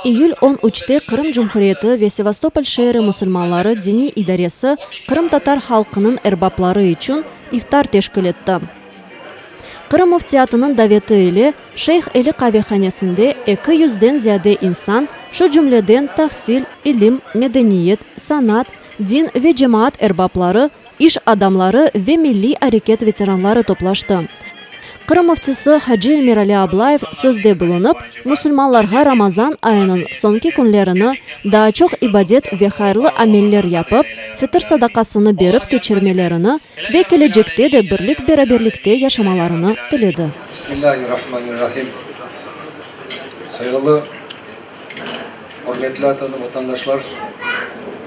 İyül on üçte Qırım Cumhuriyeti ve Sevastopol şeeri musulmanları diniy idaresi qırımtatar halqınıñ erbapları içün iftar teşkil etti. Qırım Müftiyatınıñ daveti ile Şeyh Eli qavehanesinde eki yüzden ziyade insan, şu cümleden tahsil, ilim, medeniyet, sanat, din ve cemaat erbapları, iş adamları ve milliy areket veteranları toplaştı. Qırım Müftisi hacı Emirali Ablayev sözde bulunıp, musulmanlarğa Ramazan ayınıñ soñki künlerini daa çoq ibadet ve hayırlı ameller yapıp, fitir sadaqasını berip keçirmelerini ve kelecekte de birlik-beraberlikte yaşamalarını tiledi. Bismillahirrahmanirrahim. Sayğılı, ürmetli vatandaşlar,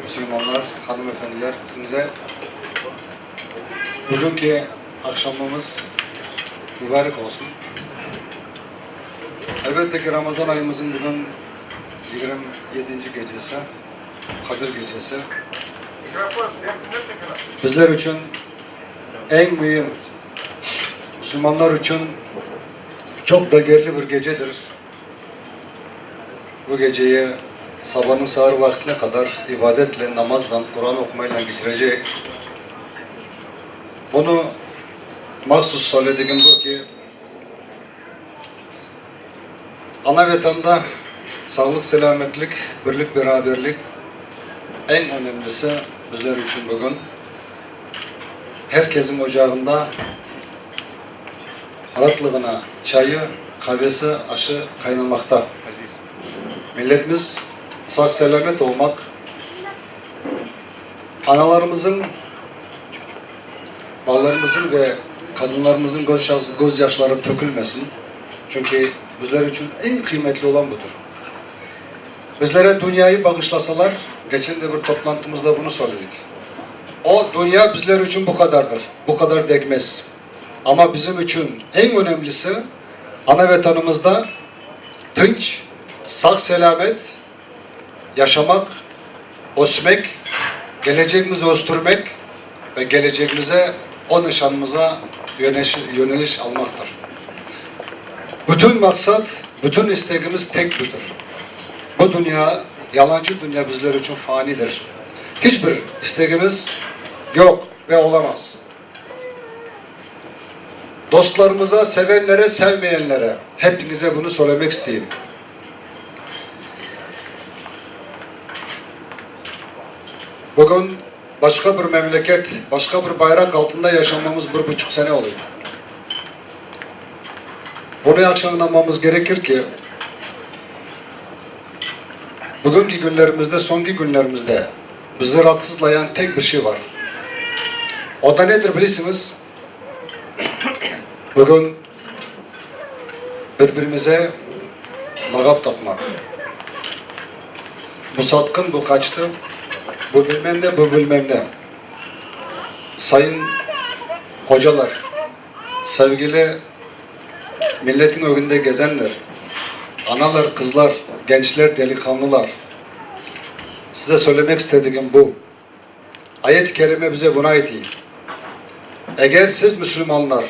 musulmanlar, hanımefendiler, siñize bugünki aqşamımız mübarek olsun. Elbette ki, Ramazan ayımızıñ bugün 27-nci gecesi, Qadir gecesi. Bizler içün eñ müim, musulmanlar içün çoq degerli bir gecedir. Bu geceyi sabanıñ saar vaqtine qadar ibadetle, namazla, Quran oqumayla keçirecek. Bunı mahsus söyledigim bu ki, Ana Vatanda sağlıq-selâmetlik, birlik-beraberlik eñ önemlisi bizler içün bugün. Her keziñ ocağında ratlığına çayı, qavesi, aşı qaynamaqta. Milletimiz sağ-selâmet olmaq, analarımızıñ, balalarımızıñ ve qadınlarımızıñ gözyaşları tökülmesin, çünki bizler içün eñ qıymetli olan budır. Bizlere dünyayı bağışlasalar, geçen de bir toplantımızda bunı söyledik, o dünya bizler içün bu qadardır, bu qadar degmez. Amma bizim içün eñ önemlisi, ana Vetanımızda tınç, sağ-selâmet yaşamaq, ösmek, kelecegimizni östürmek ve kelecegimize, o nişanımıza yöneliş almaqtır. Bütün maqsat, bütün istegimiz tek budır. Bu dünya, yalancı dünya bizler içün fanidir. Hiç bir istegimiz yoq ve olamaz. Dostlarımıza, sevenlere, sevmeyenlere, hepinize bunı söylemek isteyim. Bugün başqa bir memleket, başqa bir bayraq altında yaşamamız bir buçuq sene oluyor. Bunı yahşı añlamamız gerekir ki, bugünki künlerimizde, soñki künlerimizde bizi raatsızlayan tek bir şey bar. O da nedir bilesiñiz? Bugün bir-birimize lağap taqmaq. Bu satqın, bu qaçtı, bu bilmem ne, bu bilmem ne. Sayın ocalar, sevgili milletin ögünde gezenler, analar, qızlar, gençler, deliqanlılar, size söylemek istedigim bu. Ayet-i Kerime bize bunı aytiy, Eger siz, müslümanlar,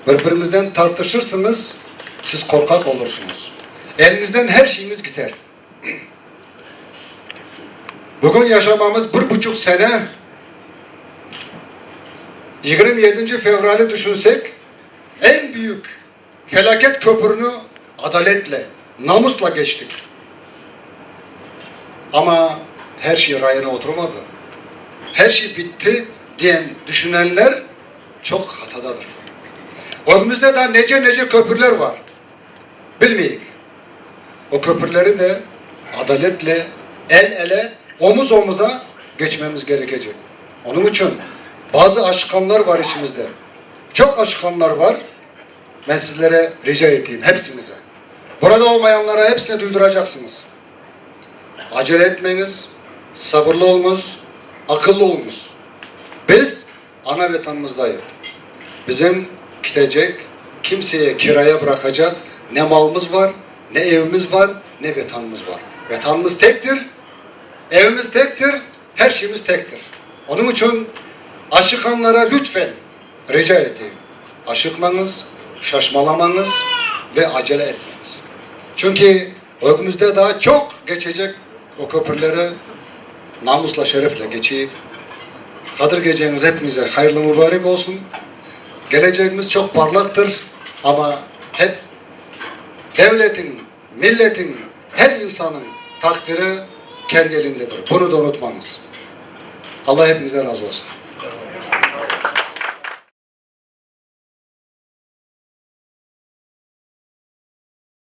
bir-biriñizden tartışırsıñız, siz qorqaq olursıñız, eliñizden her şeyiñiz giter. Bugün yaşamamız bir buçuq sene, 27 fevrali düşünsek, eñ büyük Felâket köpürini adaletle, namusla keçtik. Amma her şey rayına oturmadı. Her şey bitti diyen düşünenler çoq hatadadır. Ögümizde daa nece-nece köpürler var, bilmeyik. O köpürleri de adaletle, el-ele, omuz-omuza geçmemiz gerekecek. Onıñ içün bazı aşıqanlar var içimizde. Çoq aşıqanlar var. Men sizlere rica eteyim, hepsiñize, burada olmayanlara hepsine duyduracaqsıñız, acele etmeñiz, sabırlı oluñız, aqıllı oluñız. Biz ana Vetanımızdayıq. Bizim kitecek, kimseye kiraya bıraqacaq ne malımız var, ne evimiz var, ne Vetanımız var. Vetanımız tektir, evimiz tektir, her şeyimiz tektir. Onıñ içün aşıqanlara lütfen, Rica eteyim, aşıqmañız, şaşmalamañız ve acele etmeñiz. Çünki. Ögümizde daa çoq geçecek o köpürleri namusla, şerefle geçeyik. Qadir geceñiz hepimize hayırlı mübarek olsun. Gelecegimiz çoq parlaqtır, amma hep devletiñ, milletiñ, her insanıñ taqdiri kendi elindedir. Bunı da unutmañız. Allah hepimizden razı olsun.